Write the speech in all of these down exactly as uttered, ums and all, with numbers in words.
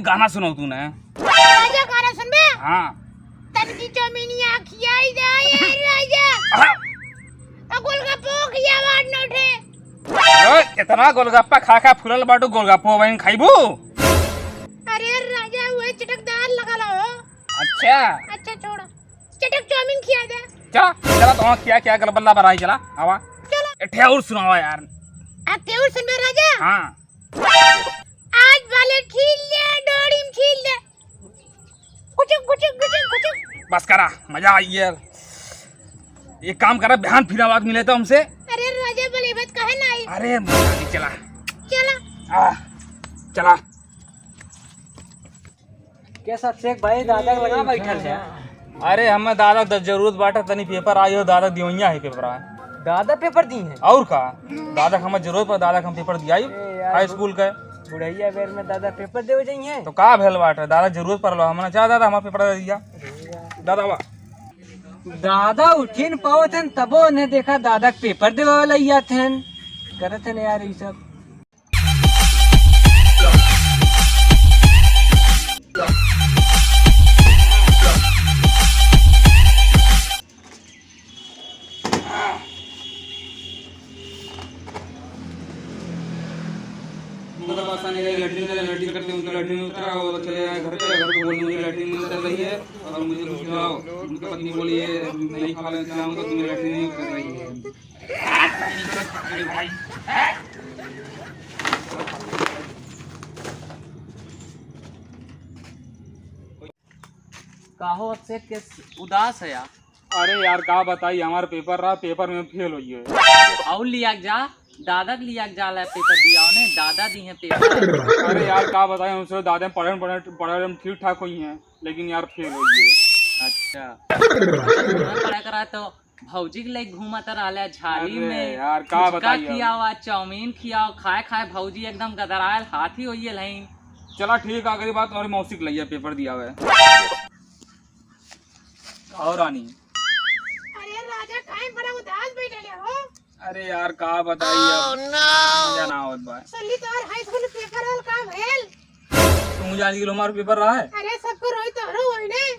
गाना सुनाओ तू ना। राजा गाना सुनबे? हाँ। तन की चौमिनिया खियाई दे, ए राजा। हाँ। तो गोलगप्पो खियावा नोटे। ओए, इतना गोलगप्पा खा खा फूलल बाटू, गोलगप्पो वहीं खाइबू? अरे राजा, वही चटकदार लगा लो। अच्छा। अच्छा, छोड़। चटक चाउमीन खिया दे। चला, चला, तो खिया, खिया, गलबल्ला बराई, चला, आवा। चला। ए, ठे और सुनावा यार। आ, ठे और सुनबे राजा? हाँ। आज वाले छील ले, डोरी में छील ले। कुचुक, कुचुक, कुचुक, कुचुक। बस करा, मजा आई यार। एक काम करा, बिहान फिर आवाज मिले तो हमसे। अरे राजा, बोले बात कहे ना आई। अरे मजा नहीं, चला। चला। आ, चला। के सब शेख भाई दादा के लगा बैठल है? अरे हमें दादा द जरूरत बाटे, तनी पेपर आई हो, दादा दिवैया है पेपर आए। दादा पेपर दी है? और का? दादा के हमें जरूरत पर दादा के हम पेपर दियाई ए यार, हाई स्कूल के। बुढ़ैया बेर में दादा पेपर देवे जाइए। तो का भेल बाटे, दादा जरूरत पर लो, हमने चाह दादा हमारा पेपर दे दिया। दादा बा। दादा उठिन पावत हन, तबो उन्हें देखा दादा के पेपर देवे वाला ही आते हन, करत हन यार ये सब। मतलब आसानी रहे, लैट्रिन में, लैट्रिन करते उनका लैट्रिन उतरा, वो चले आए घर पे, घर पे बोलने मुझे लैट्रिन नहीं उतर रही है और मुझे कुछ खिलाओ। उनकी पत्नी बोली, "ये नहीं खा लेते हम तो तुम्हें लैट्रिन नहीं उतर रही है।" काहो अभिषेक के उदास है यार? अरे यार, का बताई, हमार पेपर रहा, पेपर में फेल होइए। और लिया के जा, दादा के लिया के जा, ले पेपर दिया उन्हें, दादा दी हैं पेपर। अरे यार, का बताई, हमसे दादा पढ़े, पढ़े, पढ़े में ठीक ठाक हुई हैं, लेकिन यार फेल होइए। अच्छा। पढ़ा करा तो भौजी के लेके घूमत रहले झाली अरे में। यार, का फुचका बताई अब? खियावा, चाउमीन खियावा, खाए खाए भौजी एकदम गदरायल हाथी होइए लहीन। चला ठीक, आखिरी बात, और मौसी के लइया पेपर दिया हुआ है। और रानी। अरे राजा, काहे बड़ा उदास बैठले हो? अरे यार, का बताई अब? मजा ना आवत बा। सल्ली तोहर हाई स्कूल पेपर हल का भेल? तू जान के लो हमार पेपर रहा है? अरे सबको रोई तोहरो होई ने।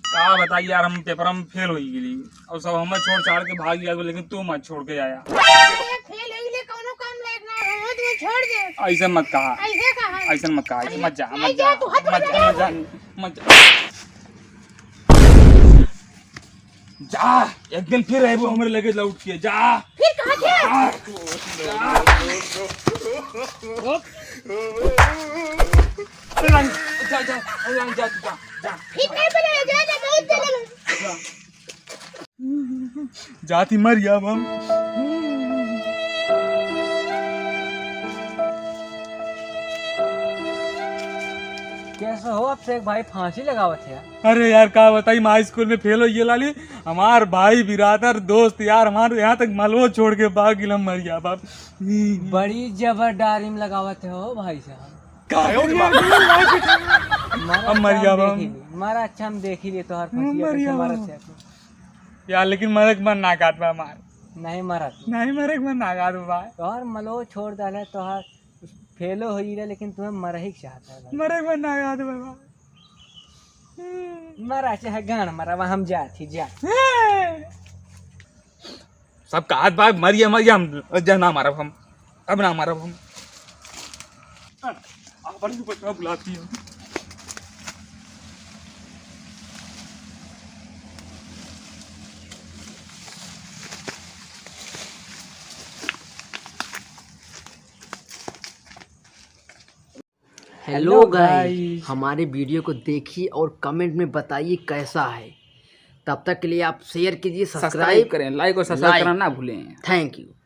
का बताई यार, हम पेपर में फेल होई गेली और सब हमें छोड़ छाड़ के भाग गया, लेकिन तू मत छोड़ के आया। अरे फेल होई गेले, कौनो काम लायक ना हो, तू छोड़ दे। ऐसे मत कहा। ऐसे कहा। ऐसे मत कहा, ऐसे मत जा, अरे मत जा, जा, तू हट मत जा, मत जा। मत जा, मत जा। जा, एक दिन फिर रहबो हमरे लगे लौट के, जा। फिर कहाँ थे? जा। अरे रानी, जा, जा, अरे रानी, जा, तू जा, जा। फिर नहीं बोला, जा, जा, बहुत देर लगा। जा। जाती मर गया अब हम। कैसे हो अभिषेक भाई, फांसी लगावत है? अरे यार, का बताई, हम हाई स्कूल में फेल हो गए लाली। हमार भाई, बिरादर, दोस्त, यार, हमार यहाँ तक मलबो छोड़ के भाग गिल, हम मर गया बाप। बड़ी जबर डारिम लगावत है हो भाई साहब। का हो गया? मरा हम मर अच्छा गया हम बाप। देखी ली, मरा अच्छा हम देखी ली तोहर हम फंसिया मर कैसे गया मरत बाप। है तू। यार, लेकिन मरे के मन ना काट बा हमार। नहीं मरत। नहीं मरे के मन ना काट बा। तोहर मलबो छोड़ डाले, तोहर फेलो हो गया, लेकिन तुम्हें मरही के चाहता है भाई। मरे के मन ना काट बा। मरा चाहे गान मरा, वहाँ हम जात ही जा। सब कहत बा, "मरिया, मरिया, हम जा ना मारब हम, अब ना मारब हम।" अपन को बचवा बुलाती है। Hello hello guys, guys। हमारे video को देखिए और comment में बताइए कैसा है। तब तक के लिए आप share कीजिए, subscribe subscribe करें, like और subscribe like। करना ना भूलें। Thank you।